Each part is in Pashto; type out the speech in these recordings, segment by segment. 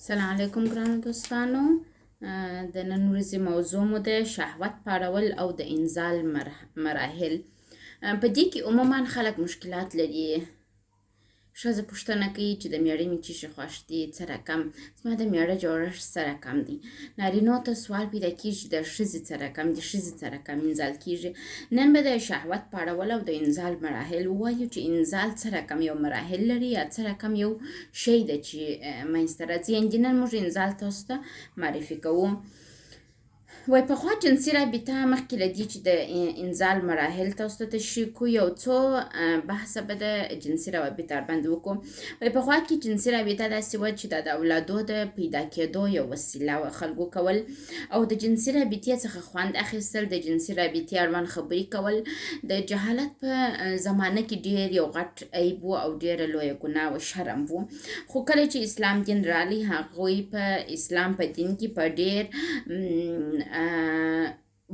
سلام علیکم ګرانو دوستانو. د نن ورځې موضوع مو ده شهوت پارول او د انزال مراحل. په دې کې عموما خلک مشکلات لري. ښځه پوښتنه کوي چې د میړه مې چیشي خوښ دي، څه رقم زما د میړه جوړښت څه رقم دی. نارینو ته سوال پیدا کیږي چې د ښځې څه رقم دي، ښځې څه رقم انزال کیږي. نن به د شهوت پارول او د انزال مراحل ووایو چې انزال څه رقم یو مراحل لري یا څه رقم یو شی ده چې منځته راځي. یعنې نن موږ انزال تاسو ته معرفي کوو. وای پخوا جنسي رابطه مخکې له دې چې د انزال مراحل تاسو ته تشریح کړو، یو څو بحثه به د جنسي روابط اړوند وکړو. وای پخوا کې جنسي رابطه داسې وه چې دا د اولادو د پیدا کېدو یو وسیله وه، خلکو کول او د جنسي رابطې څخه خوند اخیستل، د جنسي رابطې اړوند خبرې کول د جهالت په زمانه کې ډېر یو غټ عیب و او ډېره لویه ګناه و، شرم و. خو کله چې اسلام دین راغی، هغوی په اسلام په دین کې په ډېر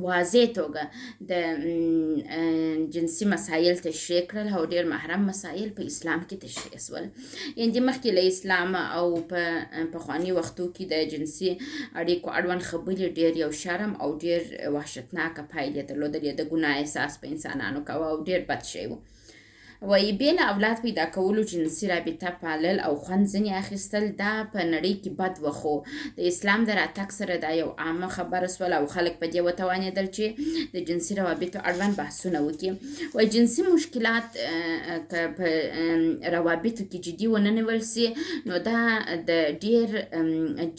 واضح توګه د جنسي مسایل تشریح کړل او ډېر محرم مسایل په اسلام کې تشریح شول. یعنې مخکې له اسلام او په پخواني وختو کې د جنسي اړیکو اړوند خبرې ډېر یو شرم او ډېر وحشتناکه پایلې درلودلې، د ګناه احساس په انسانانو کاوه او ډېر بد شی و. وایي بې له اولاد پیدا کولو جنسي رابطه پالل او خوند ځنې اخیستل دا په نړۍ کې بد و، خو د اسلام د راتګ سره دا یو عامه خبره سوله او خلک په دې وتوانېدل چې د جنسي روابطو اړوند بحثونه وکړي. وایي جنسي مشکلات که په روابطو کې جدي ونه نیول سي نو دا د ډېر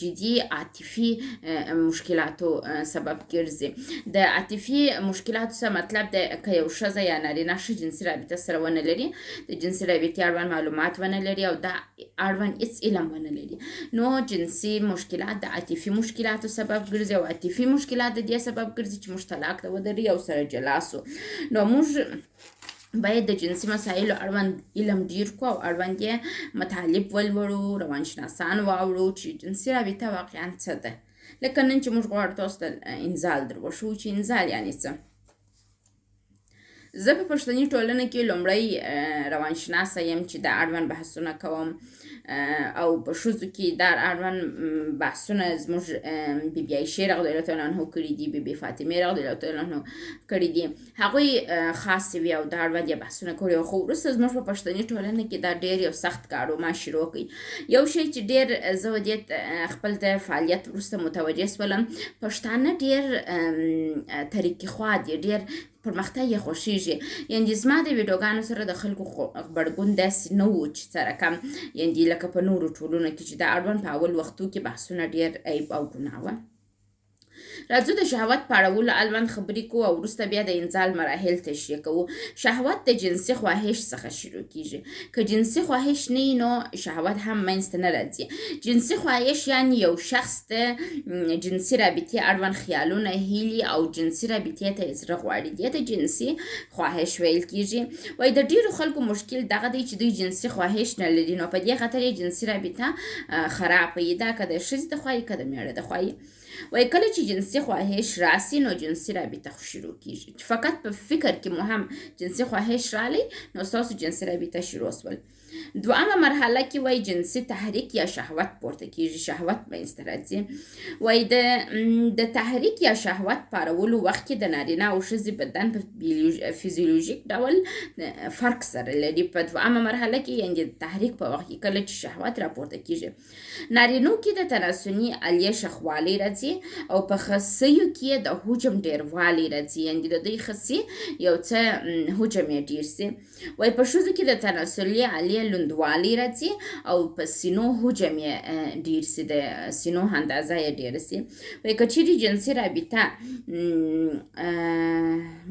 جدي عاطفي مشکلاتو سبب ګرځي. د عاطفي مشکلاتو څخه مطلب دی که یو ښځه یا نارینه ښه جنسي رابطه سره ونه لري، د جنسي رابطې اړوند معلومات ونه لري او دا اړوند هیڅ علم ونه لري، نو جنسي مشکلات د عاطفي مشکلاتو سبب ګرځي او عاطفي مشکلات د دې سبب ګرځي چې موږ طلاق ته ودري او سره جلا سو. نو موږ باید د جنسي مسایلو اړوند علم ډیر کو او اړوند یې مطالب ولولو، روانشناسان واورو چې جنسي رابطه واقعا څه ده. لکه نن چې موږ غواړو تاسو ته انزال در وښیو چې انزال یعنې څه. زه په پښتني ټولنه کې لومړی روانشناسه یم چې دا اړوند بحثونه کوم او په ښځو کې دا اړوند بحثونه زموږ بي بي عایشې رضی الله تعالی عنها کړي دي، بي بي فاطمې رضی الله تعالی عنها کړي دي، هغوی خاصې وي او دا اړوند یې بحثونه کړي. خو وروسته زموږ په پښتني ټولنه کې دا ډېر یو سخت کار و، ما شروع کړ. یو شی چې ډېر زه دې خپل د فعالیت وروسته متوجه سولم، پښتانه ډېر ترقي خوا دي، ډېر پرمختګ یې خوښیږي. یعنې زما د ویډیوګانو سره د خلکو غبرګون داسې نه و چې څه رقم، یعنې لکه په نورو ټولنو کې چې دا اړوند په اول وختو کې بحثونه ډېر عیب او ګناه وه. راځو د شهوت پاړولو اړوند خبرې کوو او وروسته بیا د انزال مراحل تشریح کوو. شهوت د جنسي خواهش څخه شروع کیږي. که جنسي خواهش نه وي نو شهوت هم منځته نه راځي. جنسي خواهش یعنې یو شخص د جنسي رابطې اړوند خیالونه، هیلې او جنسي رابطې ته یې زړه غواړي، دې ته جنسي خواهش ویل کیږي. وایي د ډېرو خلکو مشکل دغه دی چې دوی جنسي خواهش نه لري، نو په دې خاطر یې جنسي رابطه خرابه وي، دا که د ښځې د خوا وي که د میړه د خوا وي. وایي کله چې جنسي خواهش راسي نو جنسي رابطه خو شروع کیږي، چې فقط په فکر کې مو هم جنسي خواهش رالی نو ستاسو جنسي رابطه شروع سول. دوهمه مرحله کې وایي جنسي تحریک یا شهوت پورته کیږي، شهوت منځته راځي. وایي د تحریک یا شهوت پارولو وخت کې د نارینه او ښځې بدن په فزیولوژیک ډول فرق سره لري. په دوهمه مرحله کې یعنې د تحریک په وخت کې کله چې شهوت راپورته کیږي، نارینو کې د تناسلي الې شخوالی راځي او په خصیو کې د حجم ډېروالی راځي، یعنې د دوی خصي یو څه حجم یې ډېر سي. وایي په ښځو کې د تناسلي الې لوندوالی راځي او په سینو حجم یې ډېر سي، د سینو اندازه یې ډېره سي. وایي که چیرې جنسي رابطه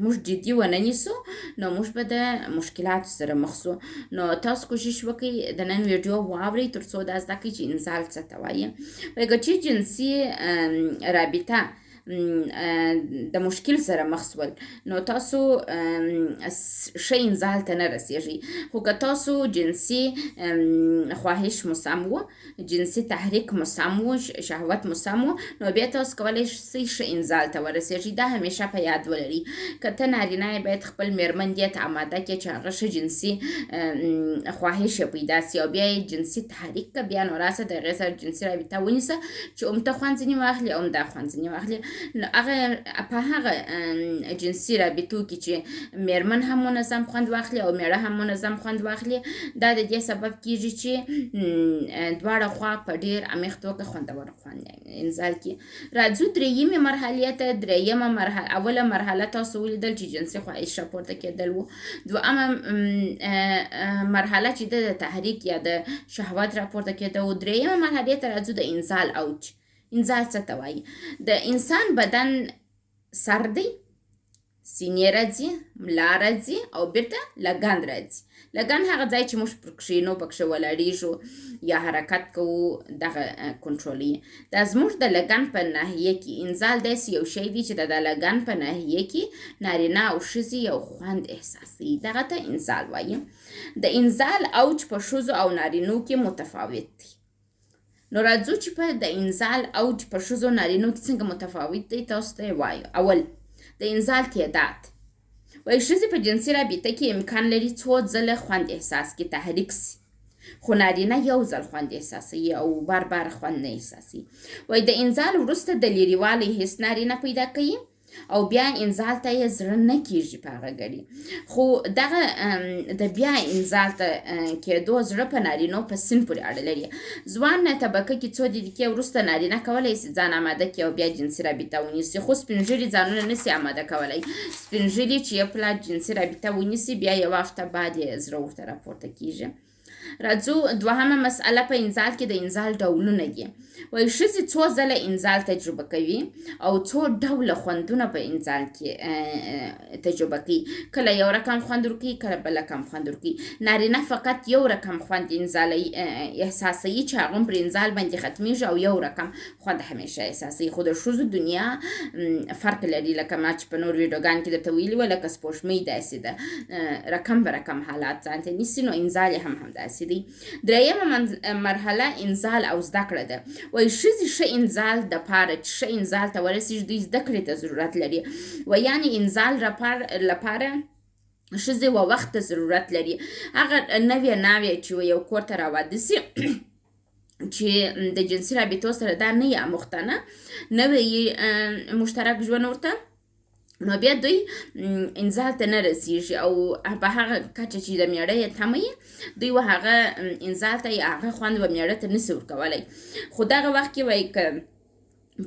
موږ جدي ونه نیسو نو موږ به د مشکلاتو سره مخ سو. نو تاسو کوشش وکړئ د نن ویډیو واورئ تر څو دا زده کړئ چې انزال څه ته وایي. وایي که چیرې جنسي رابطه د مشکل سره مخ سول، نو تاسو ښه انزال ته نه رسیږئ. خو که تاسو جنسي خواهش مو سم و، جنسي تحریک مو سم و، شهوت مو سم و، نو بیا تاسو کولی شئ ښه انزال ته ورسیږئ. دا همیشه په یاد ولرئ. که ته نارینه یې، باید خپل میرمن دې ته اماده کړې چې هغه ښه جنسي خواهش یې پیدا سي او بیا یې جنسي تحریک که، بیا نو راسه د هغې سره جنسي رابطه ونیسه چې هم ته خوند ځینې واخلي او هم دا خوند ځینې واخلي. نو هغه په هغه جنسي رابطو کې چې میرمن هم منظم خوند واخلي او میړه هم منظم خوند واخلي، دا د دې سبب کیږي چې دواړه خوا په ډیر عمیق توګه خوندور خوند انزال کې. راځو درېیمې مرحلې ته. درېیمه مرحله، اوله مرحله تاسو ولیدل چې جنسي خواهش راپورته کېدل وو. دوهمه مرحله چې د تحریک یا د شهوت راپورته کېده وو. درېیمه مرحلې ته راځو، د انزال اوج. انزال څه ته وایي؟ د انسان بدن سر دی، سینې راځي، ملا راځي او بیرته لګن راځي. لګن هغه ځای چې موږ پر کښینو، پکښې ولاړیږو یا حرکت کوو، دغه کنټرولوي. دا زموږ د لګن په ناحیه کې انزال داسې یو شی دی چې د لګن په ناحیه کې نارینه او ښځې یو خوند احساسوي، دغه ته انزال وایي. د انزال اوج په ښځو او نارینو کې متفاوت دی. نو راځو چې په د انزال اوج په ښځو نارینو کې څنګه متفاوت دی، تاسو ته یې وایو. اول، د انزال تعداد. وایي ښځې په جنسي رابطه کې امکان لري څو ځله خوند احساس کړي، تحریک سي، خو نارینه یو ځل خوند احساسوي او بار بار خوند نه احساسوي. وایي د انزال وروسته د لیرېوالي حس نارینه پیدا کوي او بیا انزال ته یې زړه نه کیږي په هغه ګړي. خو دغه د بیا انزال ته کېدو زړه په نارینو په سن پورې اړه لري. ځوانه طبقه کې څو دقیقې وروسته نارینه کولی سي ځان اماده کړي او بیا جنسي رابطه ونیسي، خو سپین ږیري ځانونه نسي اماده کولی. سپین ږیري چې یو پلا جنسي رابطه ونیسي، بیا یوه هفته بعد یې زړه ورته راپورته کیږي. راځو دوهمه مسئله، په انزال کې د انزال ډولونه دي. وایي ښځې څو ځله انزال تجربه کوي او څو ډوله خوندونه په انزال کې تجربه کوي. کله یو رقم خوند ورکوي، کله بل رقم خوند ورکوي. نارینه فقط یو رقم خوند انزالوي، احساسوي چې هغه هم پر انزال باندې ختمیږي او یو رقم خوند همیشه احساسوي. خو د ښځو دنیا فرق لري، لکه ما چې په نور ویډیوګانو کې درته ویلي وه، لکه سپوږمۍ داسې ده، رقم به رقم حالات ځان ته نیسي، نو انزال یې هم همداسې دی. درېیمه مرحله انزال او زده کړه ده. وایي ښځې ښه انزال د پاره چې ښه انزال ته ورسیږي، دوی زده کړې ته ضرورت لري. وایي یعنې انزال لپاره ښځې و وخت ته ضرورت لري. هغه نوې ناوې چې یو کور ته راواده سي، چې د جنسي رابطو سره دا نه یې اموخته، نه نوی یې مشترک ژوند ورته، نو بیا دوی انزال ته نه رسیږي او په هغه کچه چې د میړه یې تمه یي، دوی و هغه انزال ته یا هغه خوند و میړه ته نسي ورکولی. خو دغه وخت کې وایي که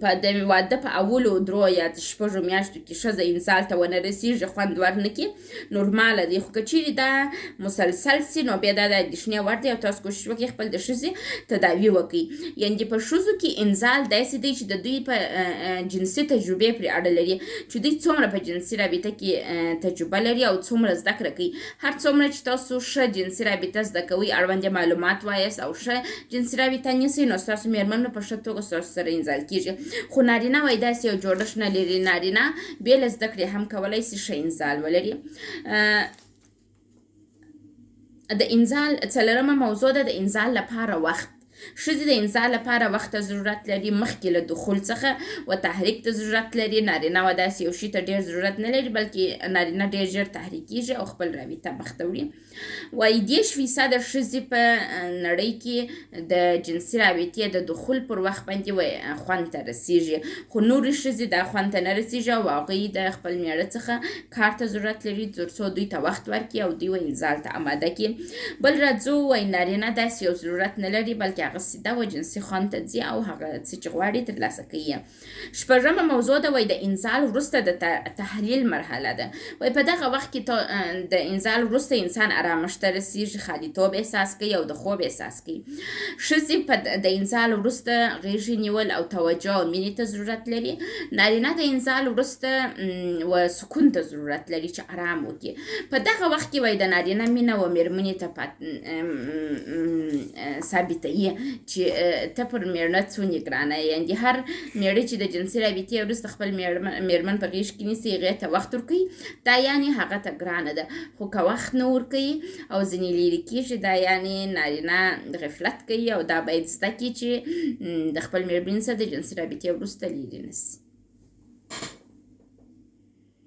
په د واده په اولو درو یا شپږو میاشتو کې ښځه انزال ته ونه رسیږي، خوند ورنه کړي، نورماله دی. خو که چیرې دا مسلسل سي، نو بیا دا د اندېښنې وړ دی او تاسو کوشش وکړئ خپل د ښځې تداوي وکړئ. یعنې په ښځو کې انزال داسې دی چې د دوی په جنسي تجربې پرې اړه لري، چې دوی څومره په جنسي رابطه کې تجربه لري او څومره زده کړه کوي. هر څومره چې تاسو ښه جنسي رابطه زده کوئ، اړوند یې معلومات وایاست او ښه جنسي رابطه نیسئ، نو ستاسو میرمن به په ښه توګه ستاسو سره انزال کیږي. خو نارینه وایي داسې یو جوړښت نه لري، نارینه بې له زده کړې هم کولی سي ښه انزال ولري. د انزال څلورمه موضوع ده، د انزال لپاره وخت. ښځې د انزال لپاره وخت ته ضرورت لري، مخکې له دخول څخه و تحریک ته ضرورت لري. نارینه و داسې یو شي ته ډېر ضرورت نه لري، بلکې نارینه ډېر ژر تحریکیږي او خپل رابطه مخته وړي. وایي 30% ښځې په نړۍ کې د جنسي رابطې د دخول پر وخت باندې خوند ته رسیږي، خو نورې ښځې دا خوند ته نه رسیږي او هغوی د خپل میړه څخه کار ته ضرورت لري تر څو دوی ته وخت ورکړي او دوی و انزال ته اماده کړي. بل راځو، وایي نارینه داسې یو ضرورت نه لري، بلکې هغه سیده و جنسي خوند ته ځي او هغه څه چې غواړي ترلاسه کوي. شپږمه موضوع ده، وایي د انزال وروسته د تحلیل مرحله ده. وایي په دغه وخت کې د انزال وروسته انسان آرامښت ته رسیږي، خالیتوب احساس کوي او د خوب احساس کوي. ښځې په د انزال وروسته غېږې نیول او توجه او مینې ته ضرورت لري. نارینه د انزال وروسته و سکون ته ضرورت لري چې آرام وکړي. په دغه وخت کې وایي د نارینه مینه و میرمنې ته ثابتوي. چې ته پر مېړه څونې ګرانه یې. یعنې هر مېړه چې د جنسي رابطې وروسته خپل مېرمن په غېږ کې نیسي، هغې ته وخت ورکوي، دا یعنې هغه ته ګرانه ده. خو که وخت نه ورکوي او ځینې لیرې کېږي، دا یعنې نارینه غفلت کوي او دا باید زده کړي چې د خپل مېرمن سره د جنسي رابطې وروسته لیرې نه شي.